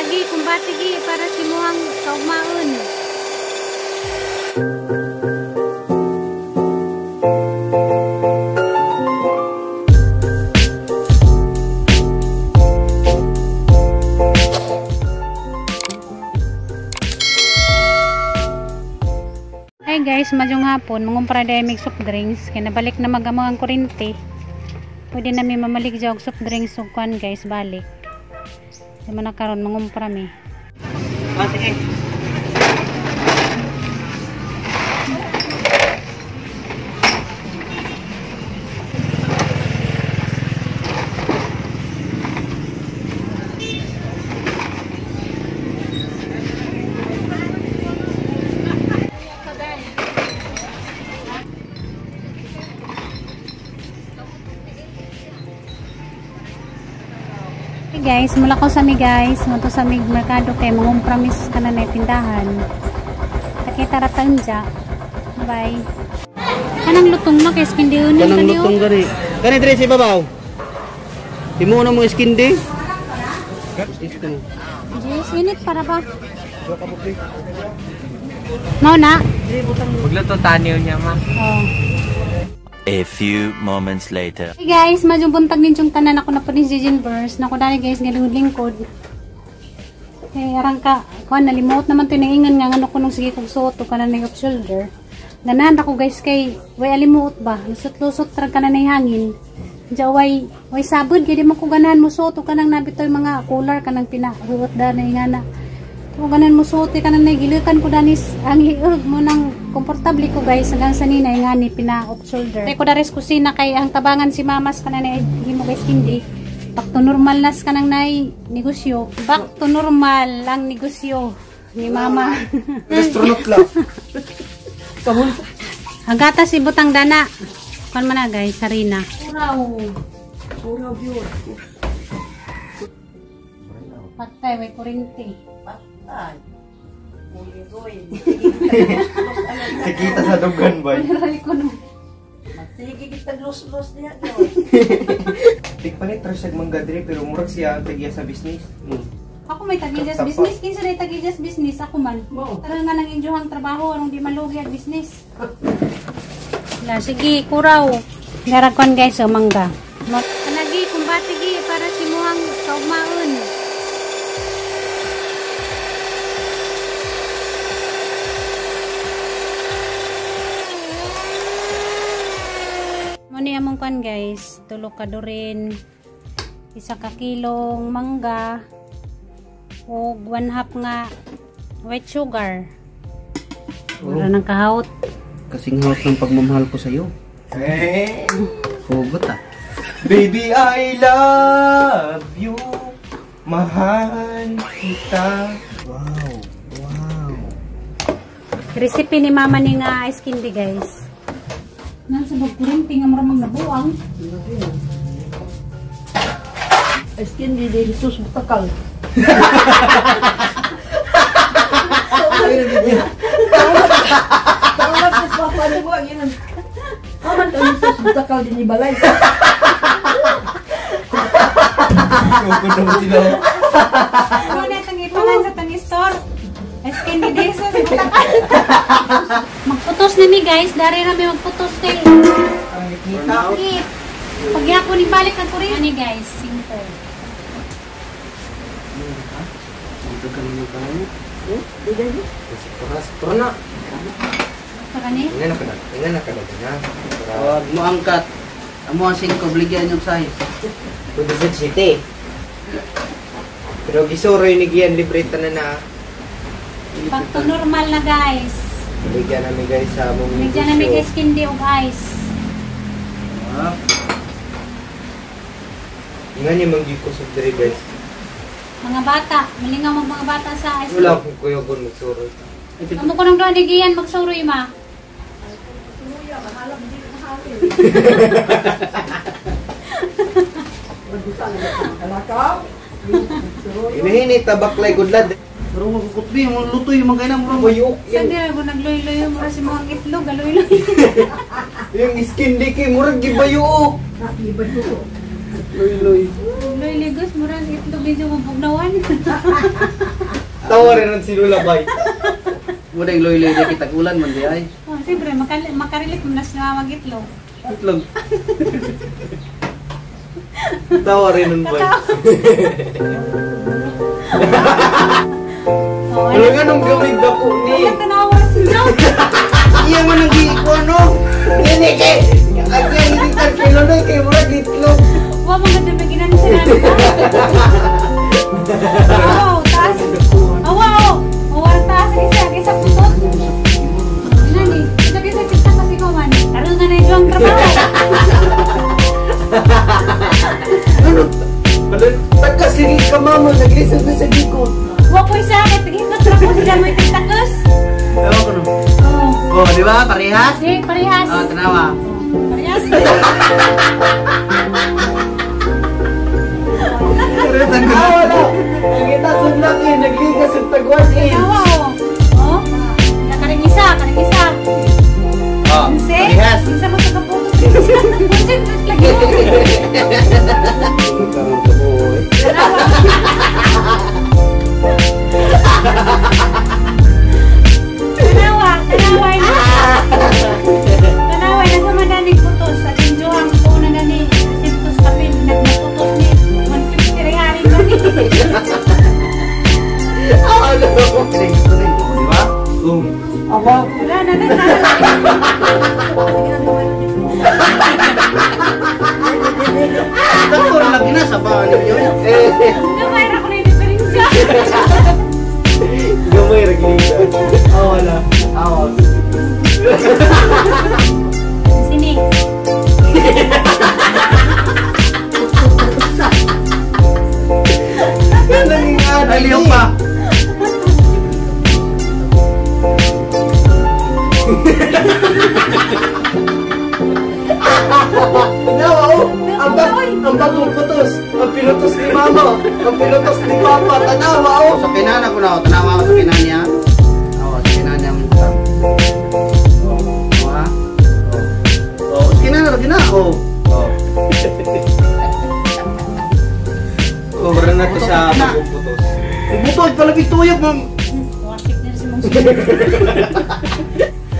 Kanagi kumbati gi para si muhang kaugmaon. Hey guys, madyong hapon, mangumpra dahil mig soft drinks kay nabalik na magamang ang kuryente. Pwede na mi mamalig og soft drinks ug kuan guys, balik. Di man na karon mangumpra mi. Ah, sige. Hey guys, mula ko sa mi guys, ngadto sa mig merkado kay mangumpra mis kanan na tindahan. Takita ra tanja. Bye. Kanang lutong na kay skin di unin Kanang kaniyo. lutong gani. Kani dire sa ibabaw. Imo na mo skin di. Yes, init para ba? Mao na. Magluto taniw niya, ma. Oh. A few moments later. Hey guys, madyong buntag ninyong tanan. Ako na po ni Jijin Burst. Naku dali guys, ngalingkod-lingkod. Kay arang ka, kuan nalimuot naman to naingan nga ngano ko nung sige kog suot og kanan off shoulder. Ganahan ako guys kay way alimuot ba. Lusot-lusot ra kanan nay hangin. Diya way way sabod kay di man ko ganahan mo suot og kanang nabitoy mga cooler kanang pinahuot da na ingana. Ko ganahan mo suot kanang nagilukan ko danis ang liog mo nang komportable ko guys hanggang sa nina ingani pina off shoulder. Kay ko dares kusina kay ang tabangan si mamas kanan nay himo guys hindi. Back to normal nas kanang nay negosyo. Back to normal ang negosyo ni mama. Astronaut lang. Ang gatas ibutang dana. Kan man na guys, sarina. Uraw. Uraw yun. Patay way kurente. Patay. Sakita sa dugan bay. Sige kita los-los niya. Tigpalit ra siya mangga dire pero murag siya ang tagya sa business. Ako may tagiljas business, kinsa day tagiljas business ako man. Tara nga nang injohang trabaho anong di malugi ang business. La sige, kuraw. Garakon guys, oh, mangga. Kanagi kumbati gi para si muhang kaugmaon. Mo ni among kuan guys, tulo ka durin, isa ka kilong mangga ug 1/2 nga white sugar. Wala nang kahawt. Kasing hawt ng pagmamahal ko sa iyo. Eh. Hugot ah. Baby, I love you. Mahal kita. Wow. Wow. Recipe ni mama ni nga ice candy guys. Nasa bagkurinti nga maramang nabuang. Ice candy de Jesus butakal. Tawag sa papa ni buang yun. Aman ka Jesus butakal din ni balay. Hugot na sila. Ano na itong ipangan sa tang store? Ice candy de Jesus butakal. Magputos ni mi guys, dari na mi magputos kay. Bakit? Pag ni balik ang kuryente. Ani guys, simple. Dito ka naman tayo. Para Para ni? Ingan na ka na. Ingan na ka na. Wag mo angkat. Amo ang 5 bligyan yung size. Pwede sa city. Pero gisuroy ni Gian libre tanan na. Back to normal na guys. Bigyan namin guys sa among negosyo. Bigyan namin guys candy og ice. Ingan ni manggiko sa diri guys. Mga bata, malingaw mag mga bata sa ice. Wala akong kuyogon magsuroy. Amo ko nang doon ni Gian magsuroy ma. Inihini tabaklay gudlad. Pero magkukutbi, mo lutoy mga kainan mo bayok. Sa dira mo nagloy-loy mo si mga itlog, galoy-loy. Yung skin di kay murag gibayok. Loy-loy. Loy-loy Tigos, murang itlog medyo mabugnawan. Tawa rin ang sinula bay. Muna yung loy-loy di kita ulan man di ay. Oh, siyempre, makarelate mo na siya mag-itlog. Itlog. Tawa rin nun bay. Oh, Wala nga nung gawin dako ni. Wala tanawa siya. Iya man ang giikuan no. Ini kay. Again, hindi ka kilonoy kay murag itlog. Wa mo ganda maginan siya na. Wow, taas. Oh, wow. Oh, taas isa kaysa putot. Nani, isa kaysa kita kasi ko man. Karon nga na yung trabaho. Ano? Wala, taga sige ka mama, naglisod na sa gikot. Wa ko isa kay tighinot ra ko sila mo itigtakos. Ewan ko no. Oh. Oh, di ba? Parehas? Di, parehas. Oh, tanawa. Parehas. Ah, wala. Nangita sa laki, nagligas sa tagwan eh. Tanawa oh. Oh. Karing isa, karing isa. Oh, Unse? parehas. Unsa mo sa kaputo? Unse lagi mo. Tanawa. Tanawa, tanawa na. Tanawa na sa madaning putos. Sa tinjuhang po na nani sintos kapin nagnaputos ni 150 rehari ba ni. Ano? Di ba? Aba. Wala na na. Takor lagi na sa baan ninyo. Eh, Gamay ra ko na yung diferensya. gamay raglisa. Ah, wala. Ah, Sini. Ay, lihok pa. Nawa, oh! Ang bagong putos! Ang pinutos ni mama! Ang pinutos ni papa! Tanawa, oh! Sa kinana ko na, tanawa ko sa kinanya. Oh, sa kinanya mo butang. Oh, oh ha? Oh. Oh, sa kinana ra gina. Oh. Oh. Sobra na to sa bagong putos. Butod pala bituyok, ma'am. Wasip niya si Mong Sini.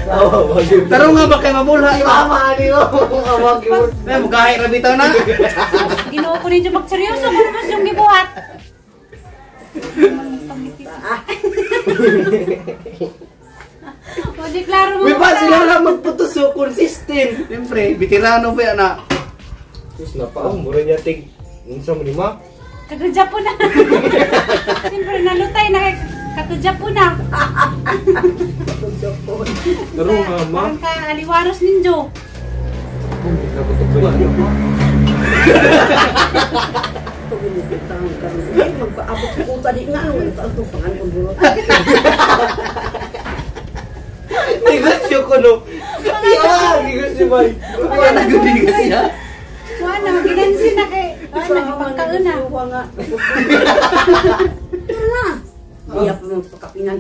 Awa, bagong Taro nga ba kay mabulha? Ay, mama, ano yun? Awa, gyud. Eh, mugahi ra bitaw na. Ginoo ko ninyo magseryoso kung mas yung gibuhat. O di klaro mo. May pa sila lang magputos so consistent. Siyempre, veterano pa yan na. Sus na pa, oh, mura niya tig. Unsa mo ni ma? Katudya po na. Siyempre nalutay na kay katudya po na. Taro nga ma. Parang ka aliwaros ninyo. Magpaabot sa kuta di nga. Ang itong pangalan ko. Negosyo ko no. Yeah, negosyo bay. Wala na gud siya. Wala na, ginansin na kay. Wala na, ipagkaon na. Nga. Tara na. Iya pa mo pagkapinan.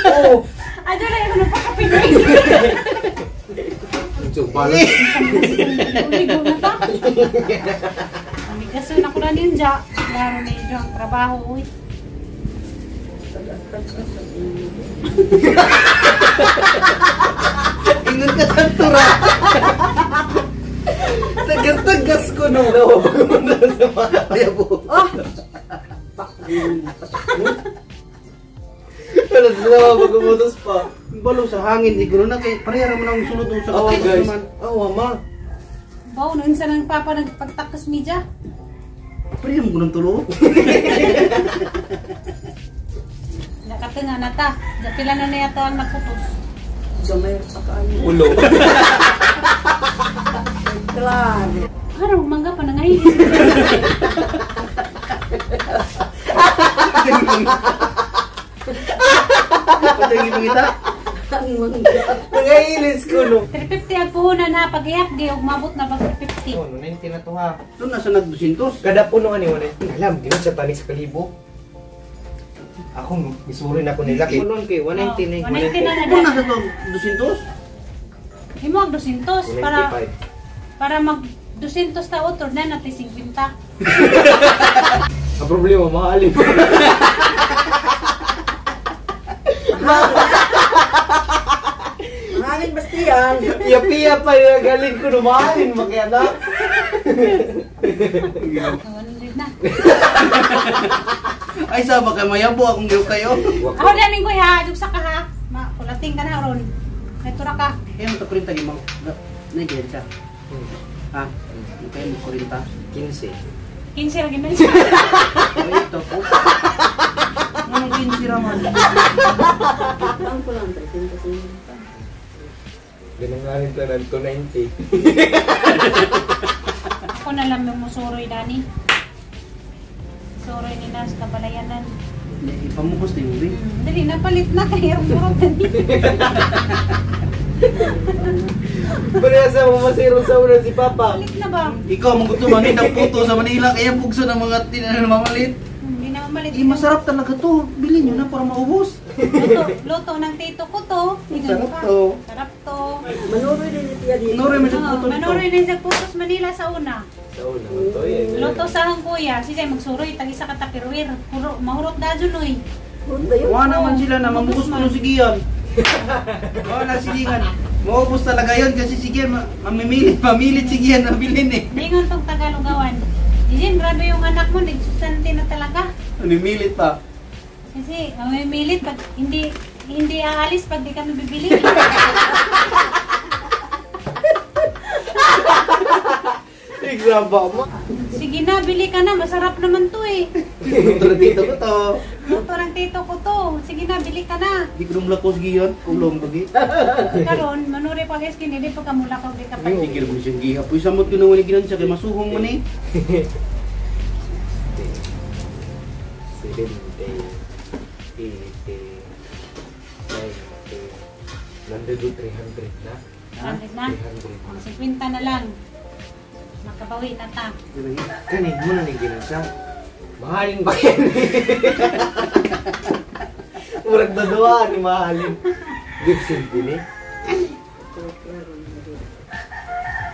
Oh. Ano na yung pagkapinan? Uligo na ta. Amigason ako na ninja. Laro na yun ang trabaho. Uy. Ingon ka sa tura. Tagas-tagas ko no. Ayaw po. Wala sila magumutos pa. Balo sa hangin, igro na kay pareha man ang sulod sa Awa katakos guys. naman. Awa ma. Baw, noon sa nang papa nagpagtakos media. Pareha mo ng tulo. Nakatinga na ta. Pila na na yata ang nagputos. Gamay pa kaayo. Ulo. Klaro. Araw, mangga pa na ngayon. Patay gipangita. Ang mangga. Nangailis ko no. 350 ang puhunan ha. Pag iyak, di, umabot na pag 350. Oh, 90 na to ha. Doon nasa nag 200. Kada puno ani wala. Alam, ginoo sa tanig sa kalibo. Ako, misurin ako nila. Punon kay 199. Oh, 190 na Doon na. nasa to 200. Himo ang 200 para 195. Para mag 200 ta otro na natin 50. Ang problema, mahalin. Mahalin Bastian. Piya-piya pa yung galing ko, mahalin makianak. 100 na. Ay, saba kay mayabo akong giw kayo. Ako daning ko ha, jugsa ka ha. Ma, kulating ka na ron. May tura ka. Kaya mo to kurinta gimang. Nagyan siya. Ha? Kaya mo kurinta. 15. 15 ra gid siya. Ay, ito po. Anong 15 raman? Ang ko lang 350. Ganun nga rin tanan, 290. Ako na lang yung musuroy dani. Suroy ni Nas kabalayanan. Ipamukos na yung rin. Dali napalit na kay murot dani. Pareha sa masiro sa una si Papa. Palit na ba? Ikaw, magusto man ng puto sa Manila, kaya pugso ng mga tinanamalit. Hindi na mamalit. Eh, masarap talaga to. Bilhin nyo na para maubos. Luto ng tito ko to. Sarap to. Sarap to. Manuroy din ni Tia dito. Manuroy man siya Oh, puto nito. Manuroy din sa putos Manila sa una. Sa una, to eh. Luto sa hang kuya. Si Jay magsuroy tag isa ka tapirwir. Huro, mahurot da dyan oy. Hurot yun. Wala naman sila na mamukos ko ng sigiyan. Wala sigiyan. Maubos talaga yun kasi sigiyan, mamimilit, mamilit sigiyan na bilhin eh. Ningon tong Tagalogawan. Jin, grabe yung anak mo, nagsusante na talaga. Mamimilit pa. Kasi mamimilit pag hindi aalis pag di kami bibili. Igraba mo. Sige na, bili ka na. Masarap naman to eh. Luto ng tito ko to. Luto ng tito ko to. Sige na, bili ka na. Hindi ko lumlak ko sigiyan. Kulong bagi. Karon, manuri pa guys, kinili pagka mula ka di ka pa. Ay, tigil mo siyang giha. Puy, samot ko na wala ginan siya kay masuhong man eh. 70, 80, 90, nandito 300 na. 100 na. 300. 50 na lang. Makabawi tata. Kanin mo na ni siya. Mahalin ba yan? Murag daduwa ni mahalin. Gibson din eh.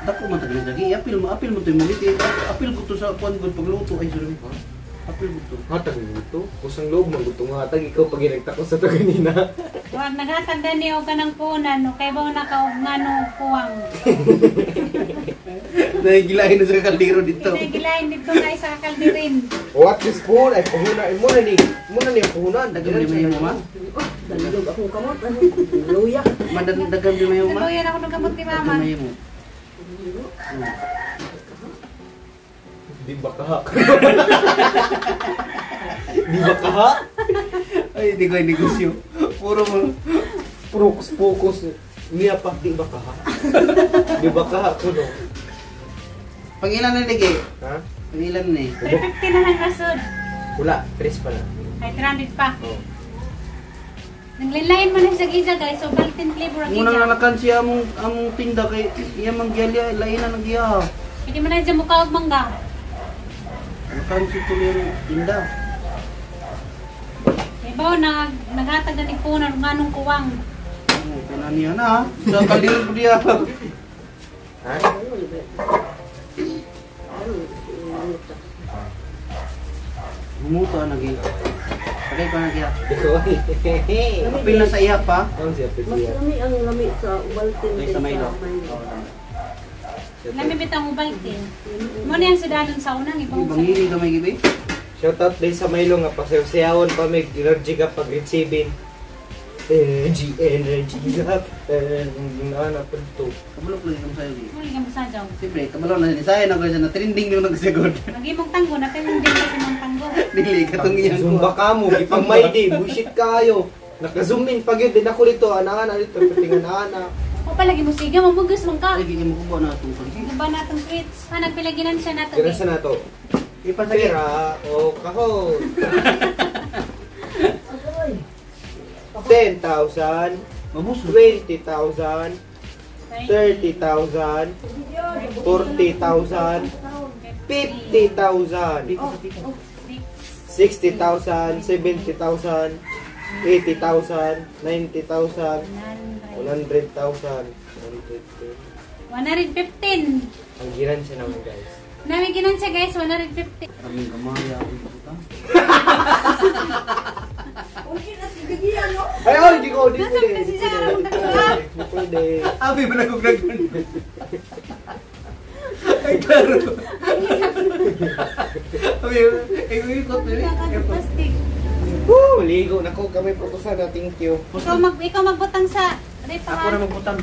Dako man tagal lagi. Apil mo, apil mo to yung mulit eh. Apil ko to sa kuan gud pagluto ay sorry. Apil ko to. Hatag luto. Kusang loob maguto nga hatag ikaw pag ginagtako sa to kanina. Wag naghatag dani og kanang punan no kay baw na ka og ngano kuwang. Nahigilahin na sa kaldero dito. Kinagilain dito na isa ka kalderin. What this phone ay puhunan mo na ni. Mo na ni puhunan. Dagan di mayo ma. Dalilog akong kamot. Ano? Luya. Madandagan di mayo ma. Naluyan ako ng gamot ni Dagan mama. mayo mo. Di ba kaha? Di ba kaha? Ay, hindi ko yung negosyo. Puro mo. Focus focus. Niya pa di ba kaha? Di ba kaha kuno? Pangilan na lagi. Ha? Pangilan na eh. 350 na lang nasod. Wala, tres pa na. Ay 300 pa. Oh. Naglinlain man na siya gisa guys. So Baltin flavor ang Muna gisa. nga nakan siya among tinda kay iya mang gialya lain na nagya. Pwede mo na siya mukha og mangga. Nakan si tuloy ang tinda. Kay baw na naghatag na ni punan og nganong kuwang. Oh, kunan niya na. Sa kaldero po diya. Ha? Humuto na gi. Tagay pa na giya. Ikaw ay. Apil na sa iya pa. Ang siya Mas pwede. lami ang lami sa Ubaltin Ay, sa Milo. Lami bitang ubaltin. Mo na yung sudanon sa unang ibang sa. Bangili gamay gibi. Shout out din sa Milo nga pasayaw-sayawon pa may energy ka pag grade 7. Energy, energy up. Ana po to. Kabalo ko lang sayo gi. Muli ka masadyaw. Siyempre, kabalo na ni saya na ko siya na trending yung nagsigod. Nagimong tanggo, natin hindi kasi mong tanggo. Dili katong iyang Zumba ka mo, gipang may day, bullshit kayo. Naka-zoom in pag yun, din ako dito, ana-ana dito, patingan ana. O palagi mo siga, mamugos man ka. Ay, gigi mo kubo na itong pag. Ano ba natong sweets? Ah, nagpilaginan siya nato. Tira sa nato. Ipasagi. Pera o kahon. 10,000, Mabuso. 20,000, 30,000, 40,000, 50,000, 60,000, 70,000, 80,000, 90,000, 100,000, 115. 115. Ang ginansya naman, guys. Nami ginansya, guys, 150. Maraming kamaya ang ibutang. Okay na si Bigian, no? Ay, oh, hindi ko, hindi Nasa pwede. kasi Hindi siya, pwede. Hindi pwede. Abi mo nagugag. Ay, klaro. Abi, ay, uikot na rin. Plastic. Woo! Ligo na ko kami putusan na, thank you. Ikaw magbutang sa Ako na repa. magbutang.